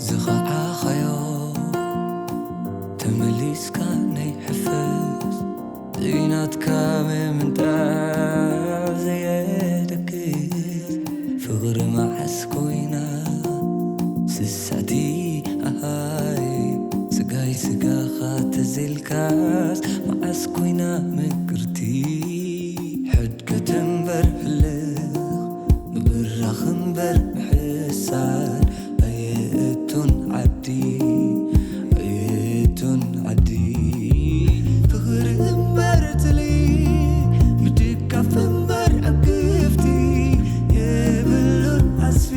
ዝኸዓኻዮ ተመሊስካ ናይ ሕፈስ ዘይናትካ ምምንጣር ዘየደግስ ፍቕሪ መዓስ ኮይና ስስዕቲ ኣሃይ ስጋይ ስጋኻ ተዘልካስ መዓስ ኮይና ምቅርቲ ሕድገት እምበር ህልኽ ምብራኽ እምበር ምሕሳር ኣየእቱን ዓዲ ኣየእቱን ዓዲ ፍቕሪ እምበር ትሊ ምድጋፍ እምበር ዕግፍቲ የብሉን ዓስቢ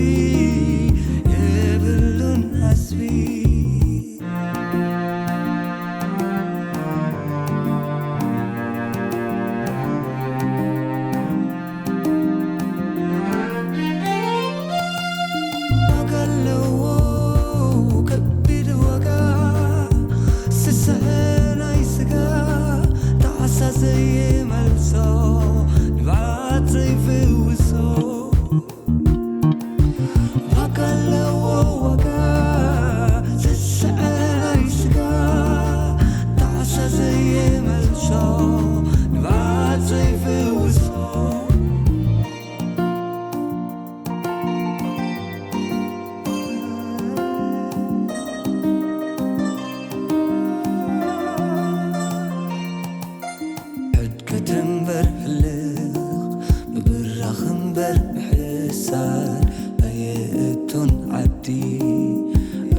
የብሉን ዓስቢ ዋጋ ኣለዎ ከቢድ ዋጋ ስስዐ ናይ ስጋ ጣዕሳ ዘይመልሶ ንብዓት ዘይፍውሶ ዋጋ ኣለዎ ዋጋ ዝስዐ ናይ ስጋ ጣዕሳ ዘይመልሶ ንብዓት ዘይፍውሶ ሕድገት እምበር ህልኽ ምብራኽ እምበር ምሕሳር ኣየእቱን ዓዲ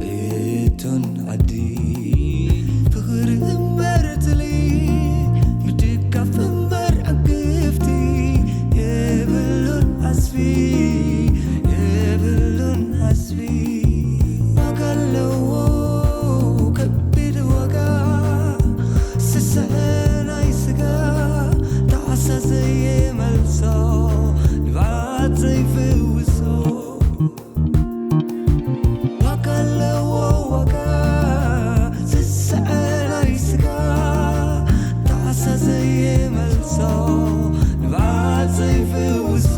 ኣየእቱን ዓዲ ፍቕሪ እምበር ትሊ ምድጋፍ እምበር ዕግፍቲ የብሉን ዓስቢ የብሉን ዓስቢ ዋጋ ኣለዎ ከቢድ ዋጋ ስስዐ ናይ ስጋ ጣዕሳ ዘይመልሶ ንብዓት ዘይፍውሶ ዋጋ ኣለዎ ዋጋ ዝስዐ ናይ ስጋ ጣዕሳ ዘይመልሶ ንብዓት ዘይፍውሶ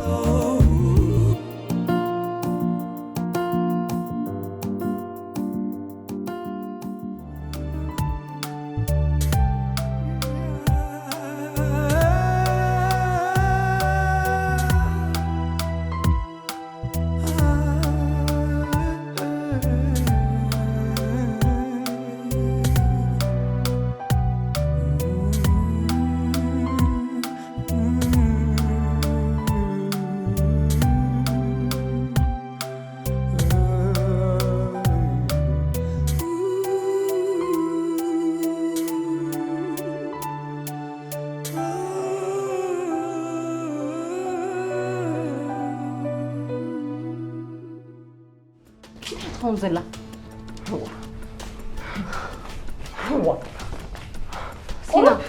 ትኸውን ዘላ? እዋ። እዋ። ሲና፣ ቁሩብ።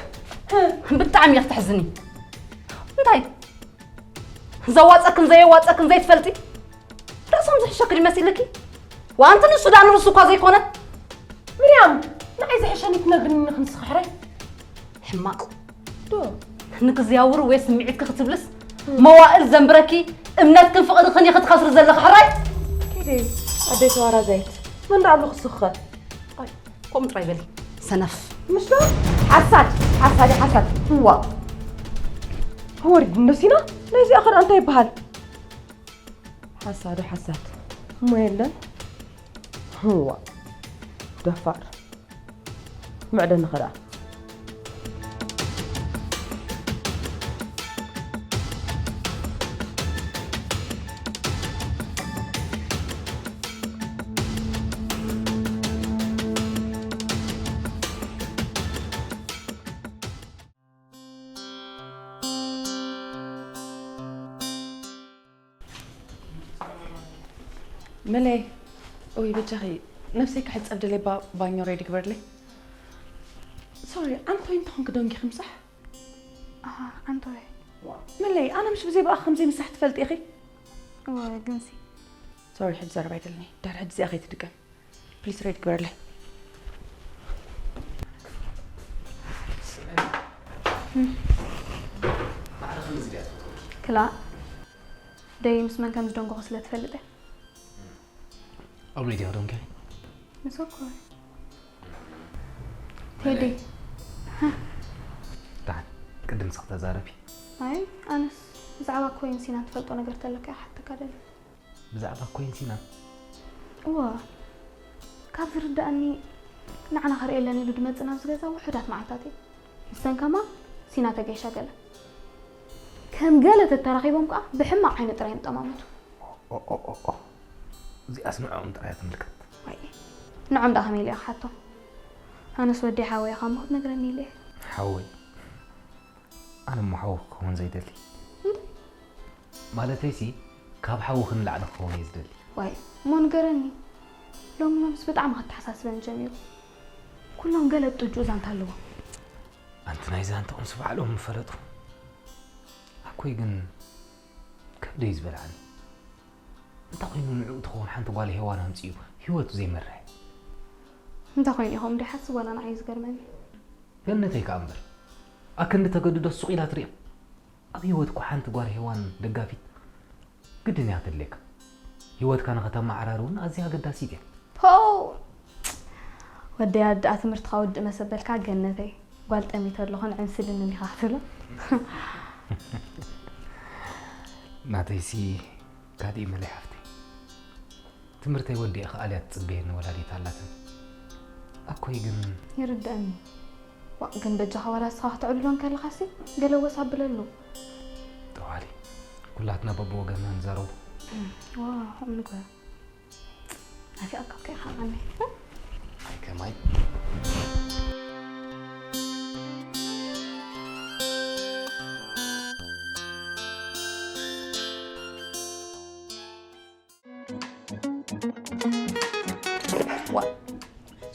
ብጣዕሚ እያ ክትሕዝኒ። እንታይ? ዘዋፀክን ዘየዋፀክን ዘይትፈልጢ? ርእሶም ዝሕሸክን ይመሲልኪ? ዋንቲ ንሱ ዳ ንርእሱ እኳ ዘይኮነ? ምርያም፣ ንዓይ ዝሕሸኒ ትነግርኒ ንኽንስኺ ሕራይ? ሕማቕ። ዶ? ንግዝያዊ ርዌ ስምዒትኪ ክትብልስ፣ መዋእል ዘንብረኪ፣ እምነትክን ፍቕርኽን ኢኺ ትኸስሪ ዘለኺ ሕራይ? ኪዲ፣ ኣደይ ተዋራዛይት፣ መን ደኣ ኣሎ ክስኺ? ኣይ፣ ከምኡ ጥራይ በሊ፣ ሰነፍ። ምሽ ዶ? ሓሳድ፣ ሓሳድ፣ ሓሳድ። እዋ። ወሪድ እንዶ ሲና፣ ናይዚኣ ኸ እንታይ ይበሃል? ሓሳዶ ሓሳድ። እሞ የለን። እዋ። ደፋር። ምዕደኒ ኸ ደኣ። መለ፣ እውይ በጃኺ፣ ነብሰይ ክሕጸብ ደልየ፣ ባ-፣ ባኞ ሬዲ ግበርለይ። ሶሪ፣ ኣንቶይ እንተኾንኪ ደንጊኺ ምሳሕ? ኣሃ፣ ኣንቶይ። መለይ፣ ኣነ ምሽ ብዘይ ብኣኽ ከምዘይ ምሳሕ ትፈልጢ ኢኺ። እወ ግንሲ ሶሪ፣ ሕጂ ዘረባ ኣይደለኒ። ዳር ሕጂ እዚኣ ከይትድገም ፕሊስ፣ ሬድ ግበርለይ። ማዕረ ከምዚ ድያ ትፈትወኪ? ክላ ደይ ምስ መን ከም ዝደንጎኹ ስለ ትፈልጥ እያ። ኣብ ሬድዮ ደንከ? ምስ ወኮ ቴዲ ዳን ቅድም ስኽ ተዛረቢ። ኣይ ኣነስ ብዛዕባ ኮይን ሲና ትፈልጦ ነገር ተለካ ይሓተካ ደለ። ብዛዕባ ኮይን ሲና እዋ ካብ ዝርዳእኒ ንዓና ከርእየለን ኢሉ ድመጽእ ናብዚ ገዛ ውሑዳት መዓልታት እዩ። ንሰን ከማ ሲና ተገይሻ ገለ ከም ገለ ተተራኺቦም ከዓ ብሕማቕ ዓይኒ ጥራይ ንጠማመቱ። እዚኣስ ንዕኦም ጥራይ ትምልከት። ወይ ንዖም ዳ ከመይ ኢለ ክሓቶም? ኣነስ ወዲ ሓወይ ኢኻ እሞ ክትነግረኒ ኢለ እየ። ሓወይ ኣነ እሞ ሓወ ክኸውን ዘይደሊ። ማለተይሲ ካብ ሓዊ ክንላዕሊ ክኸውን እየ ዝደሊ። ዋይ እሞ ንገረኒ። ሎሚ ሎምስ ብጣዕሚ ከተሓሳስበኒ ጀሚሩ። ኩሎም ገለ ጥጁ ዛንታ ኣለዎም። ኣንቲ ናይ ዛንታኦምስ ባዕሎም ምፈለጡ። ኣኮይ ግን ከብደይ ዝበልዓኒ። እንታይ ኮይኑ ንዕኡ ትኸውን ሓንቲ ጓል ሄዋን ኣምፂኡ ህይወቱ ዘይመርሕ? እንታይ ኮይኑ ኢኹም ደሓስብ ዋላ ንዓይ ዝገርመኒ። ገነተይ ከኣ እምበር ኣክንዲ ተገድዶ ሱቕ ኢላ ትሪኦ። ኣብ ህይወት እኮ ሓንቲ ጓል ሄዋን ደጋፊት ግድን እያ ትድልየካ። ህይወትካ ንኸተመዓራሪ እውን ኣዝያ ኣገዳሲት እያ። ፖው ወደይ ኣደኣ ትምህርትኻ ውድእ መሰበልካ ገነተይ። ጓል ጠሚተ ኣለኹ ንዕንስልኒ እንዲኻ ክትብሎ። ናተይሲ ካልእ መለይ ሓፍተይ። ትምህርተይ ወዲኤ ክኣልያ ትጽበየኒ ወላዲት ኣላትኒ። ኣኮይ ግን ይርደኣኒ። ዋእ ግን በጃኻ ዋላ ንስኻ ክተዕልሎ እንከለኻሲ ገለ ወስ ኣብለሉ። ጠዋሊ ኩላትና በብወገንና ንዛረቡ። ዋእ ከምኡ ንግበር። ናፊቐካ እኮ ኢኻ ዓመይ። ኣይ ከማይ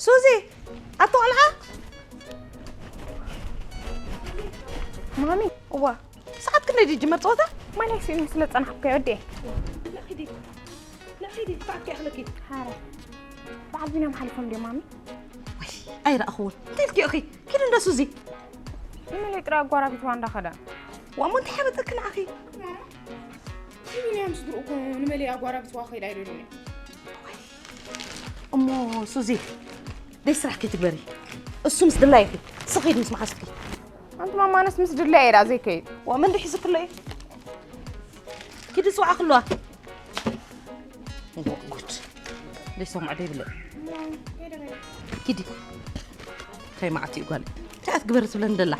ሱዚ ኣቶ ቆልዓ ማሚ እዋ ሰዓት ክንደይ ድዩ ጅመር ፀወታ? ማለይ ስኢኑ ስለ ፀናሕኩ ከይወድየ። ንኺዲ ንኺዲ ብጣዕሚ ከይኣኽለኪ። ሓረ በዓል ቢንያም ሓሊፎም ድዮም ማሚ? ኣይረኣኽዎን እንታይ ኢልኪ ኢኺ? ኪዲ እንዶ ሱዚ ንመለይ ጥራይ ኣጓራቢትዋ እንዳኸዳ። ዋሞ እንታይ ሓበጠኪ ንዓኺ? ቢንያም ስድርኡ እኮ ንመለይ ኣጓራቢትዋ ከይዳ ኣይደልዩን እዮም። እሞ ሱዚ ደይ ስራሕ ከይትግበሪ እሱ ምስ ድላይኺ ስኺድ ምስ መሓዝኪ ኣንቲ ማማነስ ምስ ድላይ እየ ዳ ዘይከይድ። ዋ መን ድሒዝክሎ እዩ ኪዲ ፅዋዕ ክልዋ ጉድ ደይ ሰምዖ ደይብለ ኪዲ እንታይ መዓት እዩ ጓል እንታይ ኣትግበር ትብለኒ ደላ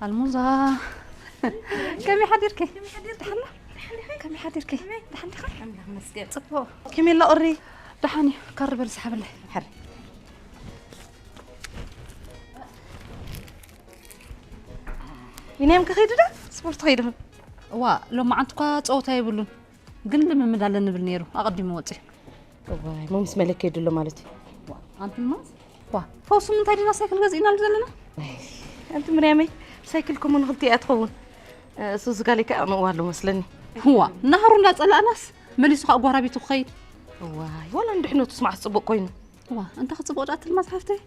ኣልሙዛ ከመይ ሓዲርኪ? ከመይ ሓዲርኪ? ደሓን ዲኺ? ከመይ ሓዲርኪ? ደሓን ዲኻ? ኣምላኽ ይመስገን። ጽቡቕ። ከመይ ኣሎ ቁሪ? ደሓን እዩ። ካሪ በል ሰሓብለይ። ሕሪ። ቢንያም ከኸይዱ ዶ? ስፖርት ከይዱ። እዋ ሎማዓንቲ እኳ ጸወታ የብሉን። ግን ልምምድ ኣለ ንብል ነይሩ ኣቐዲሙ ወፂ። እዋይ ሞ ምስ መለክ ከይዱ ኣሎ ማለት እዩ። ኣንትልማዝ ዋ ፈውሱ ምንታይ ድና ሳይክል ገዚእናሉ ዘለና? ኣንቲ ምርያመይ ሳይክል ኮሞ ንክልቲኣ እያ ትኸውን። ሱዚ ጋለይ ከኣ ኣቕንእዋ ኣሎ መስለኒ። እዋ ናህሩ እንዳጸላእናስ መሊሱ ከዓ ጓራቢቱ ክኸይድ። እዋይ ዋላ ንድሕነቱ ስማዕስ ጽቡቕ ኮይኑ። እዋ እንተ ክጽቡቕ ደኣ ትልማዝ ሓፍተይ።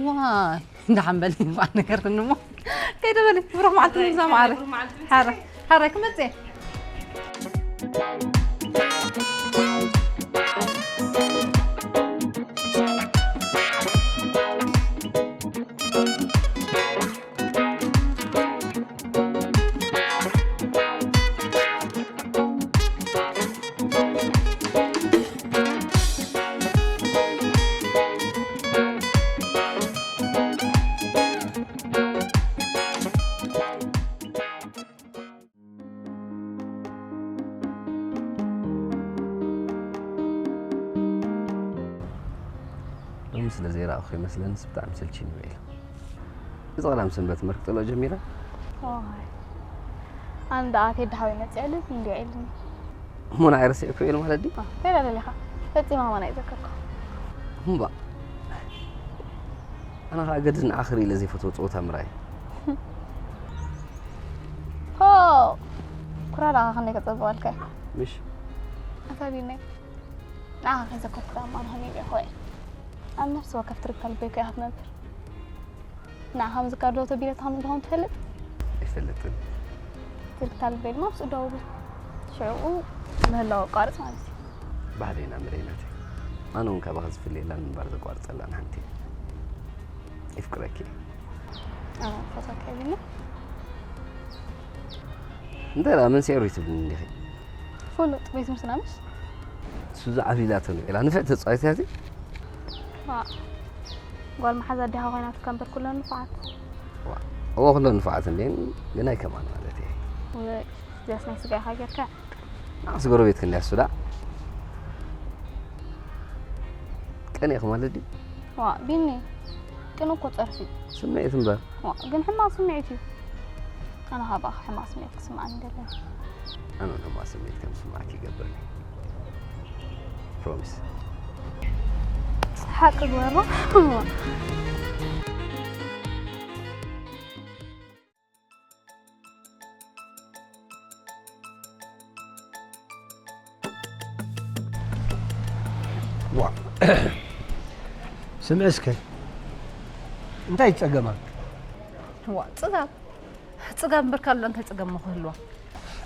ዋይ ደሓን በሊ እንኳዕ ነገርክኒ እሞ ከይደ በሊ ብሩኽ መዓልቲ ንግዛ መዓረ ሓረ ሓረ ክመጽእ ስለ ዘይረኣኹ ይመስለንስ ብጣዕሚ ሰልችዩኒ ውዒለ። እዚ ቀዳም ሰንበት መርክ ጥሎ ጀሚራ። ዋይ ኣነ ደኣ ቴዲ ሓወይ መፅእሉ እንዲዮ ኢሉኒ። እሞ ንዓይ ረሲዕኩ ኢሉ ማለት ድዩ? እንታይ ደኣ ደሊኻ? ፈፂማ ከማን ኣይዘከርኩ። እምባ ኣነ ኸዓ ገድስ ንዓኺ ርኢ ኢለ ዘይፈትዎ ፀወታ ምርኣይ። ሆ ኩራ ደኣ ክንደይ ከፀብቐልካ እዩ። ምሽ ኣታ ቢነይ ንዓኻ ከይዘከርኩ ደኣ እማ ኣነ ከመይ ኢለ ይኾ እየ። ኣብ ነፍሲ ወከፍ ትርግታ ልበይ እኮ እየ ክትነብር። ንዓኻ ምዝካር ዶ ተቢለ ተሃምል ዶ ትፈልጥ? ኣይፈልጥን። ትርግታ ልበይ ድማ ምስኡ ደውብል። ሽዑኡ ምህላው ኣቋርፅ ማለት እዩ። ባህለይና ምረይናተይ ኣነ እውን ካባኻ ዝፍለየላን ምንባር ዘቋርፀላን ሓንቲ እየ። ይፍቅረኪ እየ። ኣነ ፈትወካ የብለይ። እንታይ ደኣ መንስኤ ሩይ ትብልኒ እንዲኺ? ፍሉጥ ቤት ትምህርትና ምሽ? ሱዚ ዓቢላቶ ንዒላ ንፍዕቲ ተፃዋይት እያ። ዋ ጓል መሓዛ ኣዴኻ ኮይናትካ እምበር ኩለን ንፉዓት። እወ ኩለን ንፉዓት እንዴን ግን ኣይከማን ማለት እየ። ወይ እዚኣስ ናይ ስጋ ኢኻ ጌርካ። ንዓስ ጎረቤት ክንደይ ኣሱዳ ቀን ኢኹ ማለት ድዩ? ዋ ቢኒ ቅን እኮ ጸርፊ። ስምዒት እምበር። ዋ ግን ሕማቕ ስምዒት እዩ። ኣነ ካብ ብኣኻ ሕማቕ ስምዒት ክስምዓኒ ይደልን። ኣነ እውን ሕማቕ ስምዒት ከም ዝስምዓኪ ይገብርኒ። ፕሮሚስ። ሓቂ ግበሮ። ዋ ስምዒ እስከ እንታይ ጸገማ? ዋ ጽጋብ ጽጋብ እምበር ካልእ እንታይ ጸገም ክህልዋ?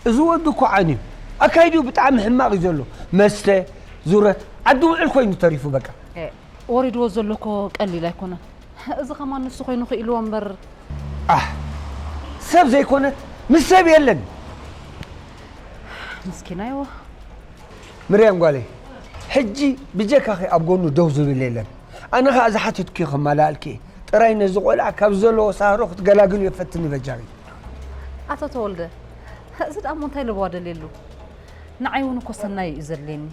እዚ ወዲ እኮ ዓንዩ ኣካይድኡ ብጣዕሚ ሕማቕ እዩ ዘሎ። መስተ፣ ዙረት፣ ዓዲ ውዕል ኮይኑ ተሪፉ በቃ። ወሪድዎ ዘሎ እኮ ቀሊል ኣይኮነን። እዚ ከማን ንሱ ኮይኑ ክኢልዎ እምበር። ኣህ ሰብ ዘይኮነት ምስ ሰብ የለን። ምስኪና ይዋ ምርያም ጓለይ ሕጂ ብጀካኺ ኣብ ጎኑ ደው ዝብል የለን። ኣነ ኸኣ ዝሓተትኩ ከማላኣልኪ ጥራይ ነዚ ቆልዓ ካብ ዘለዎ ሳህሮ ክትገላግልዮ ፈትኒ በጃኺ። ኣቶ ተወልደ እዚ ደኣ እሞ እንታይ ለበዋ ደልየሉ? ንዓይ እውን እኮ ሰናይ እዩ ዘድልየኒ።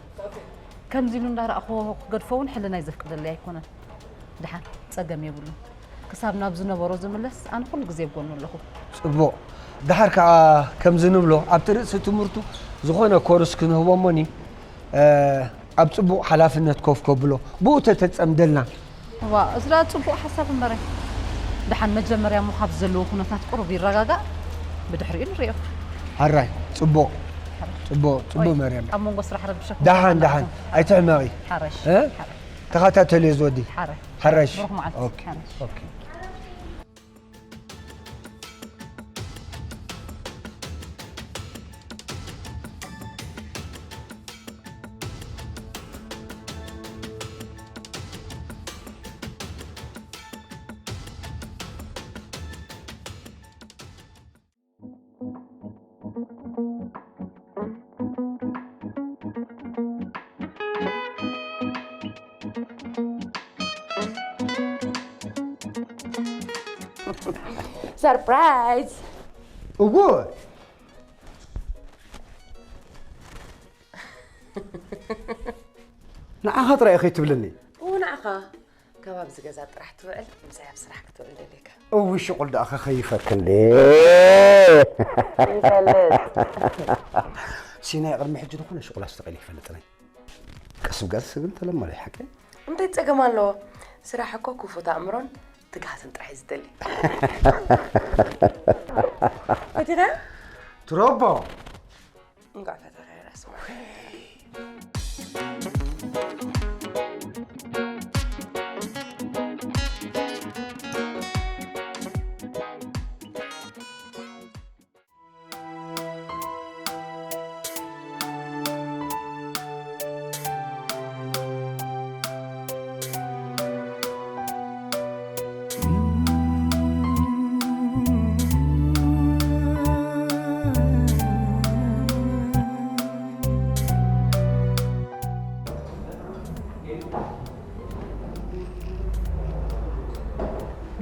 ከምዚ ኢሉ እንዳረኣኽዎ ክገድፎ እውን ሕልናይ ዘፍቅደለይ ኣይኮነን። ደሓን ጸገም የብሉን። ክሳብ ናብ ዝነበሮ ዝምለስ ኣነ ኩሉ ግዜ ኣብ ጎኑ ኣለኹ። ጽቡቕ። ደሓር ከኣ ከምዚ ንብሎ ኣብቲ ርእሲ ትምህርቱ ዝኾነ ኮርስ ክንህቦ እሞኒ ኣብ ጽቡቕ ሓላፍነት ኮፍ ከብሎ ብኡ ተተጸምደልና። ዋ እዚ ደኣ ጽቡቕ ሓሳብ እምበረ። ደሓን መጀመርያ እሞ ካብ ዘለዎ ኩነታት ቁሩብ ይረጋጋእ ብድሕሪኡ ንሪኦ። ሓራይ ጽቡቕ ጽቡቕ ጽቡቕ መርያም። ኣብ መንጎ ስራሕ ረብሸ ደሓን ደሓን ኣይትሕመቒ። ሓረሽ እ? ተኸታተልዮ ዝወዲ። ሓረሽ ሓረሽ ብሩኽ መዓልቲ ኦኬ ሓረሽ ኦኬ ሰርፕራይዝ እዎ ንዓኻ ጥራይ ኢኺ ትብልኒ ኡ ንዓኻ ከባቢ ዝገዛ ጥራሕ ትውዕል ምሳይ ኣብ ስራሕ ክትውዕል ደልየካ እው ሽቁል ደኣ ከኸይፈክል ይፈልጥ ሲናይ ቅድሚ ሕጂ ዝኾነ ሽቁል ኣስተቐይለ ይፈልጥናይ ቀስ ብቀስ ግን ተለመደ ሓቂ እንታይ ጸገም ኣለዎ ስራሕ እኮ ክፉት ኣእምሮን ትግሃትን ጥራሕ እዩ ዝደሊ ፈቲኻ ትረቦ እንኳዕ ፈተኻ ራስ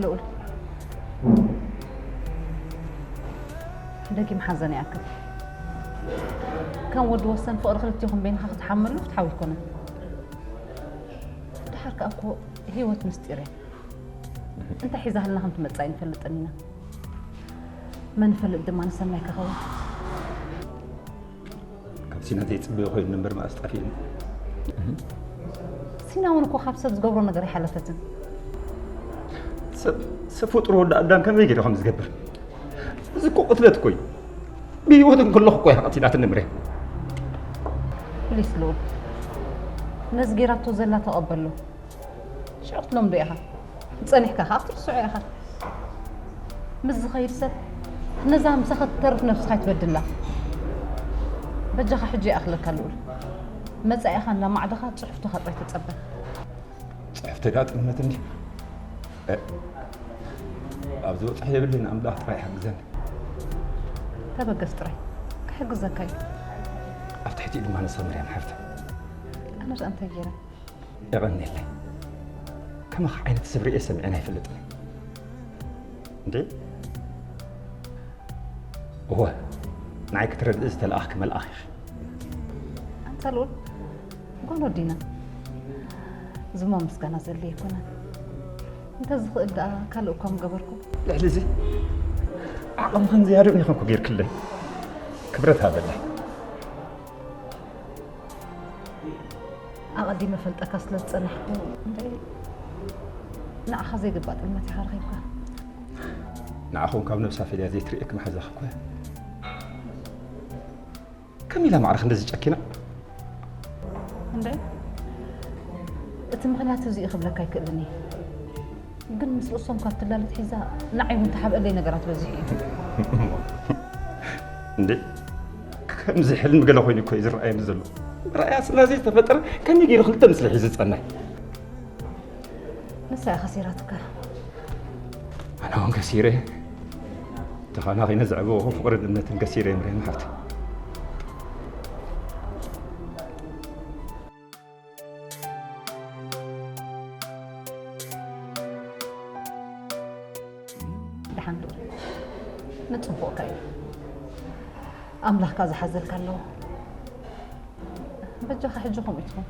ልኡል ደጊም ሓዘን ይኣክል ከም ወዲ ወሰን ፍቕሪ ክልቲኹም በይንኻ ክትሓመሉ ፍትሓዊ ኣይኮነን ድሓር ከኣ እኮ ህይወት ምስጢር እያ። እንታይ ሒዛልና ከም ትመጽእ ኣይንፈልጥን ኢና። መን ይፈልጥ ድማ ንሰናይ ክኸውን። ካብ ሲና ዘይጽበዮ ኮይኑ እምበር መኣስ ጠፊእኒ። ሲና እውን እኮ ካብ ሰብ ዝገብሮ ነገር ኣይሓለፈትን። ሰብ ሰብ ፍጡር ወዲ ኣዳም ከመይ ገይሩ ከም ዝገብር እዚ እኮ ቅትለት እኮ እዩ። ብህይወት እንከለኹ እኮ እያ ቀቲላትኒ ምሬ። ፕሊስ ልኡል፣ ነዚ ጌራቶ ዘላ ተቐበሎ። ሽዑ ክትለምዶ ኢኻ። ጸኒሕካ ከኣ ክትርስዖ ኢኻ። ምስ ዝኸይድ ሰብ ነዛ ምሳኻ ትተርፍ ነብስኻ ኣይትበድላ። በጃኻ ሕጂ ይኣኽለካ ልኡል። መጻኢኻ እናማዕደኻ ጽሑፍትኻ ጥራይ ተጸበ። ጽሑፍ ተጋጥመት እንዲ ኣብ ዝበጽሖ የብልን። ኣምላኽ ጥራይ ይሓግዘኒ። ተበገስ ጥራይ ክሕግዘካ እዩ። ኣብ ትሕቲኡ ድማ ንሳ መርያም ሓፍተ ኣነ ደኣ እንታይ ገይረ? የቐንየለይ። ከማኺ ዓይነት ሰብ ርእየ ሰሚዐን ኣይፈልጥን። እንዴ እወ፣ ንዓይ ክትረድእ ዝተለኣኽኪ መልኣኽ ኢኺ። ኣንታ ልኡል ጓል ወዲና ዝማ ምስጋና ዘድልዮ ኣይኮነን። እንተ ዝኽእል ደኣ ካልእ እኳ ምገበርኩ። ልዕሊ እዚ ዓቕምኽን ዝያድኡን ኢኽን እኮ ጌርክለይ። ክብረት ሃበለይ። ኣቐዲመ ፈልጠካ ስለ ዝጸናሕኩ እምበይ ንዓኻ ዘይግባእ ጥልመት ኢኻ ረኺብካ። ንዓኹም ካብ ነብሳ ፈልያ ዘይትርእየኪ መሓዛኺ እኮ እያ። ከም ኢላ ማዕረ ክንደዚ ጨኪና? እንደ እቲ ምኽንያት እዚ እዩ ክብለካ ኣይክእልን እየ። ግን ምስ ርእሶም ካብ ትላለት ሒዛ ንዓይ እውን ተሓብአለይ ነገራት በዚሑ እዩ። እንዴ ከምዚ ሕልሚ ገለ ኮይኑ እኮ እዩ ዝረኣየኒ ዘሎ። ራእያ ስለ ዘይተፈጠረ ከመይ ገይሩ ክልተ ምስሊ ሒዙ ዝጸንሕ? ንሳ እያ ከሲራትካ። ኣነ እውን ከሲረ። ተኻናኺነ ዘዕበኹ ፍቕርን እምነትን ከሲረ እየ ምርያም ሓፍቲ። ደሓን ዶ ንጽቡቕካ እዩ። ኣምላኽካ ዝሓዘልካ ኣለዎ። በጃኻ ሕጂ ከምኡ ይትኹን።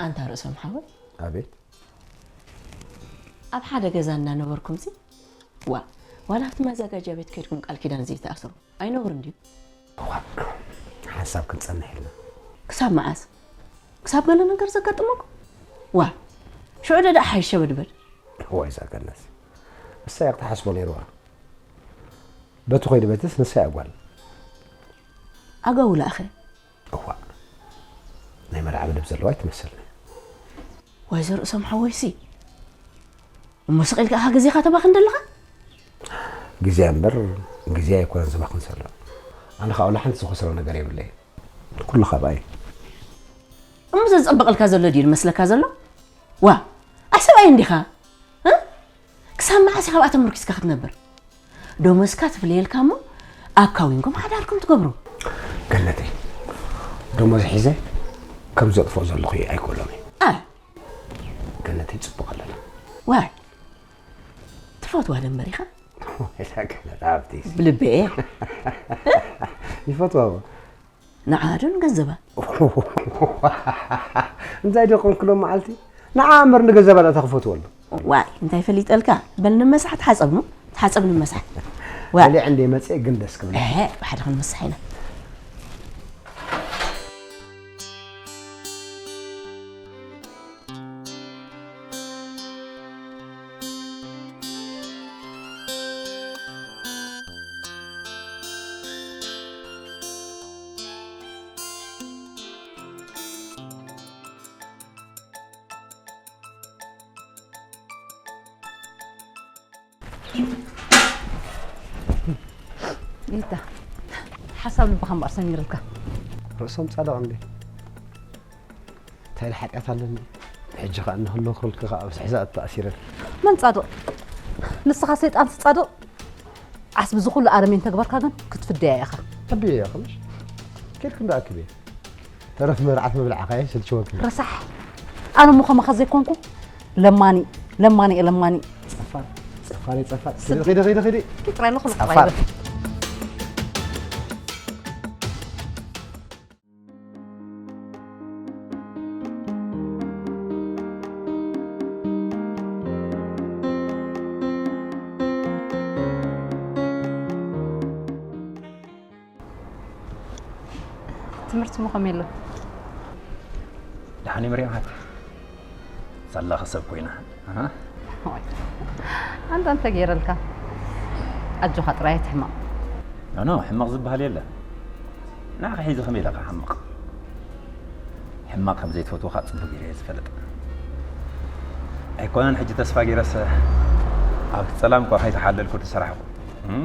ኣንታ ርእሶም ሓወይ። ኣቤት። ኣብ ሓደ ገዛ እናነበርኩም ሲ ዋ ዋላ ኣብቲ መዘጋጃ ቤት ከድኩም ቃል ኪዳን ዘይትኣስሩ ኣይነውርን ድዩ? ሓንሳብ ክንጸንሕ ኢልና። ክሳብ መዓስ? ክሳብ ገለ ነገር ዘጋጥመኩም? ዋ ሽዑ ደኣ ሓይሸ በድበድ። እዋይ እዛ ገነት እሳ እያ ክትሓስቦ ነይርዋ። በቲ ኮይዲ በትስ ንሳ እያ ጓል። ኣጋውላ እኸ? እዋ ናይ መርዓ መደብ ዘለዋ ኣይትመስልኒ። ዋይ ዘርእሶም ሓወይሲ እሞ ስቕ ኢልካ ኢኻ ግዜኻ ተባኽን ዘለኻ። ግዜ እምበር ግዜ ኣይኮነን ዝባኽን ዘሎ። ኣነ ከዓ ወላ ሓንቲ ዝኸስሮ ነገር የብለይ። ኩሉ ካብኣ እዩ። እሞ ዘጸብቐልካ ዘሎ ድዩ ዝመስለካ ዘሎ? ዋ ኣይ ሰብኣይ እንዲኻ እ? ክሳብ መዓስ ኢኻ ኣብኣ ተመርኪስካ ክትነብር? ደሞዝካ ትፍለየልካ እሞ ኣካዊንኩም ሓዳርኩም ትገብሩ። ገነተይ ደሞዝ ሒዘ ከም ዘጥፍኦ ዘለኹ ኣይኮሎን። ኣ ገነተይ ጽቡቕ ኣለና። ዋይ ትፈትዋ ደንበር ኢኻ። ኢላ ገነት ኣብቲ ብልበየ ይፈትዋ። ንዓዶ ንገንዘባ እንታይ ዶ ኮንክሎም መዓልቲ ንዓ እምበር ንገንዘባ ዳታ ክፈትወሉ። ዋይ እንታይ ፈሊጠልካ። በል ንመሳሕ ተሓጸብኑ ተሓጸብ ንመሳሕ። ዋይ በሊዕ እንደ መጽእ ግን ደስ ክብል። እሀ ብሓደ ክንመሳሕ ኢና። ይታ ሓሳብ ልብኻ እምበኣር ሰሚርልካ። ርእሶም ጻድቕ እንዴ እንታይ ሓጢኣት ኣለኒ? ሕጂ ኸኣ እንህልኽልኪ ኸኣ ኣብ ስሕዛእ ተኣሲረ። መን ጻድቕ? ንስኻ ሰይጣን ትጻድቕ? ዓስቢ ዝኹሉ ኣረሜን ተግባርካ ግን ክትፍደያ ኢኻ። ተብየ እያ ኸምሽ። ኬድክ እንዳኣክብ እየ። ተረፍ መርዓት ምብላዕኻ እየ ስልችወኪ። ረሳሕ። ኣነ እሞ ከማኻ ዘይኮንኩ ለማኒ ለማኒ እየ ለማኒ። ጸፋር ጸፋር እየ ጸፋር። ስዲ። ኺዲ ኺዲ ኺዲ ኺዲ። ጥራይ ኣለኹ። ጸፋር። ትምህርቲ ሞ ከመይ ኣሎ? ደሓን እየ መርያም ሓት። ሳላኺ ሰብ ኮይና። ኣሃ። ዋይ። ኣንታ እንታይ ገይረልካ? ኣጆኻ ጥራይ ኣይትሕመቕ። ኖ ኖ ሕማቕ ዝበሃል የለ። ንዓኺ ሒዘ ከመይ ኢለ ክሓምቕ? ሕማቕ ከም ዘይትፈትዎ ከዓ ጽቡቕ ገይረ እየ ዝፈልጥ። ኣይኮነን ሕጂ ተስፋ ገይረስ ኣብቲ ጸላም እኳ ከይተሓለልኩ ዝሰራሕኩ። እም?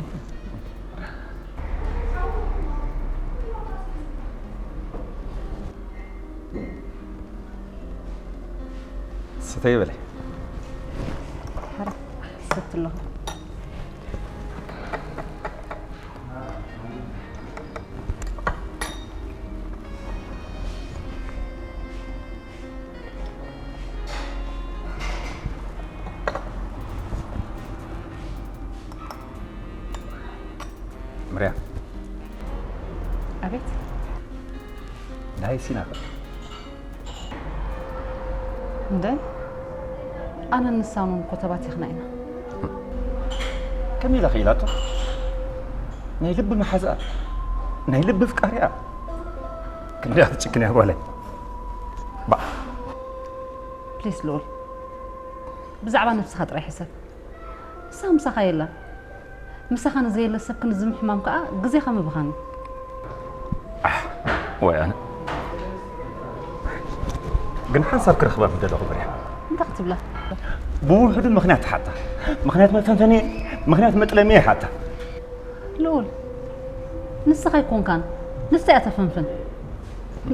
ስተይ በለ። ሕራ ሰቲ ኣለኹ። ምርያ ኣቤት። ናይ ሲና ኸ? እንደ ኣነ ንሳኑን እኮ ተባቲኽና ኢና። ከመይ ኢላ ኸኢላቶ? ናይ ልቢ መሓዝኣ ናይ ልቢ ፍቃሪኣ ክንደያ ትጭክን እያ ጓለይ። ባ ፕሊስ ልኡል ብዛዕባ ነብስኻ ጥራይ ሕሰብ። ንሳ ምሳኻ የላን። ምሳኻ ንዘየለ ሰብ ክንዝም ሕማም ከኣ ግዜኻ ምብኻን እዩ። ወይ ኣነ ግን ሓንሳብ ክረኽባ ምደለኹ በሪሓ። እንታይ ክትብላ? ብውሕዱ ምኽንያት ትሓታ። ምኽንያት መፈንፈኒ፣ ምኽንያት መጥለሚ ይሓታ። ልኡል ንስኻ ኣይኮንካን ንሳ እያ ተፈንፍን።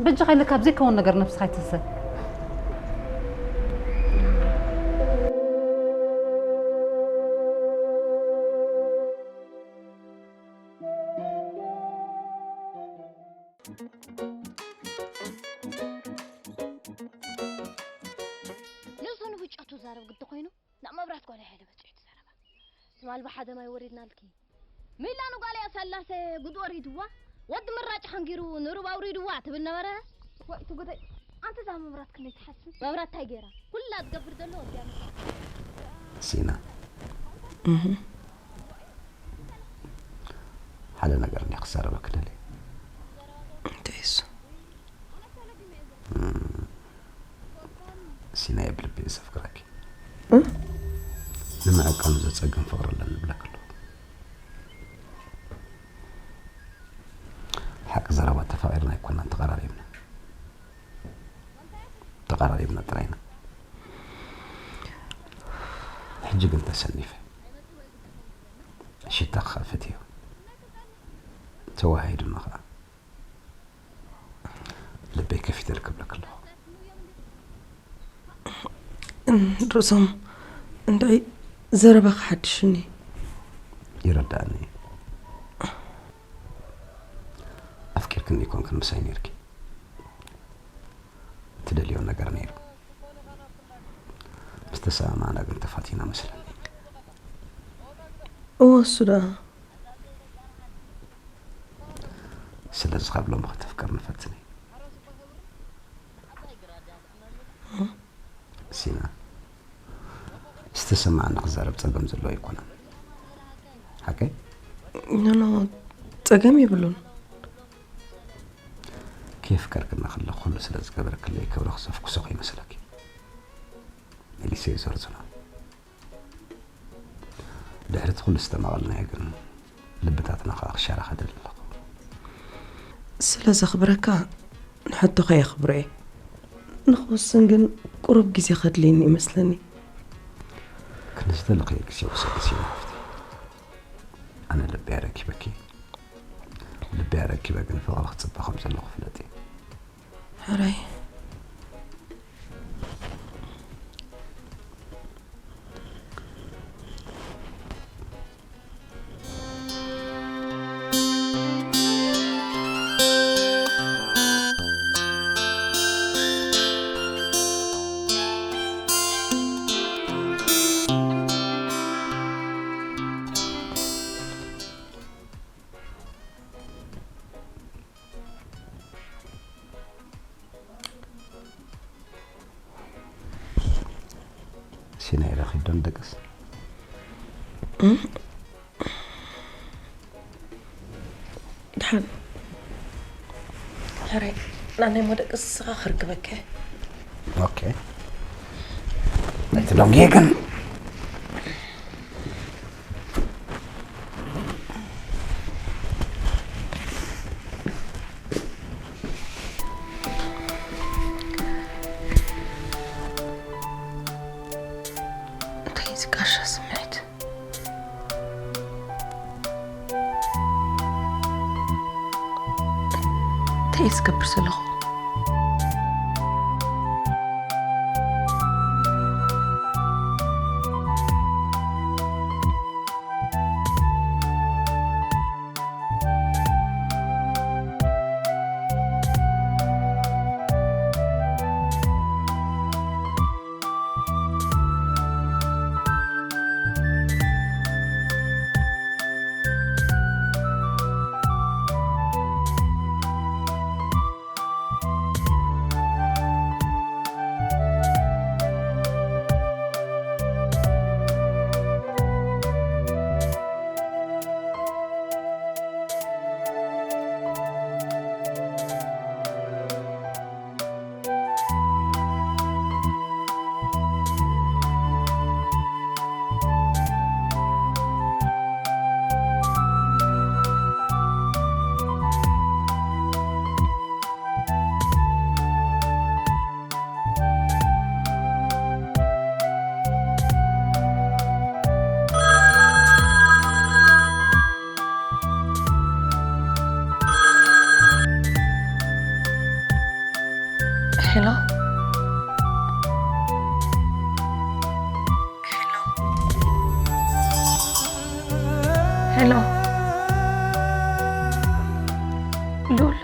በጃኻ ኢለ ካብ ዘይከውን ነገር ነብስኻ ኣይትህሰ። ንሱ ንብጫቱ ዛረብ ግዲ ኮይኑ ናብ መብራት ጓል ሓይለ በፂሑ ትዛረባ። ትማል ብሓደ ማይ ወሪድናልኪ። ሚላ ንጓል እያ ሰላሰ ጉድ ወሪድዋ። ወዲ ምራጭ ሓንጊሩ ንሩብ ኣውሪድዋ ትብል ነበረ። ወይ እቲ ጉደይ። ኣንቲ እዛ መብራት ክንደይ ትሓስብ? መብራት እንታይ ገይራ? ኩላ ትገብር ዘሎ ወዲያ መብራት። ሲና ሓደ ነገር እንዲ ክዛረበክ ደልየ። እንታይ እሱ? ሲናየ ብልቢ እየ ዘፍቅረኪ። ንምዕቃኑ ዘጸግም ፍቕሪ ኣለኒ እብለኪ ኣለኹ። ሓቂ ዘረባ ተፋቒርና ኣይኮናን ተቐራሪብና። ተቐራሪብና ጥራይና። ሕጂ ግን ተሰኒፈ። ሽታ ክኸፍት እዩ። ተወሃሂዱና ኸኣ። ልበይ ከፊተ ልክብለክ ኣለኹ። ርእሶም እንታይ ዘረባ ክሓድሽኒ። ይረዳእኒ። ኣፍቂርክኒ ይኮንክን ምሳይ ነርኪ። ትደልዮ ነገር ነይሩ። ምስ ተሰማማዕና ግን ተፋቲና መስለኒ። እወ እሱ ደኣ። ስለዚ ካብ ሎሚ ከተፍቅርኒ ፈትኒ። ሲና፣ ዝተሰማዓኒ ክዛረብ ጸገም ዘለዎ ኣይኮነን። ሓቀይ? ኖ፣ ኖ፣ ጸገም የብሉን። ከየፍቀርክኒ ከለኹ ኩሉ ስለ ዝገበርክለይ ክብሪ ክሰፍኩሶ ከይመስለኪ። መሊሰ ይዘርዝሮ። ድሕሪ እቲ ኩሉ ዝተማቐልናዮ ግን ልብታትና ከኣ ክሻራኸ ደሊ ኣለኹ። ስለ ዘኽብረካ ንሕቶኻ የኽብሮ እየ። ንኽውስን ግን ቁሩብ ግዜ ከድልየኒ ይመስለኒ። ክንዲ ዝደለኽዮ ግዜ ውሰዲ ሲና ሓፍቲ። ኣነ ልበይ ኣረኪበኪ። ልበይ ኣረኪበ ግን ፍቕሪ ክጽበ ከም ዘለኹ ፍለጢ። ሕራይ። ቲና ኢለ ኺዶ ንደቅስ። ድሓን ሕራይ ናነይ ሞ ደቅስ ስኻ ክርክበከ ኦኬ። ናይቲ ሎንጌ ግን እንታይ ዝጋሻ ስምዒት እንታይ ዝገብር ዘለኹ ሄሎ ሄሎ ሉል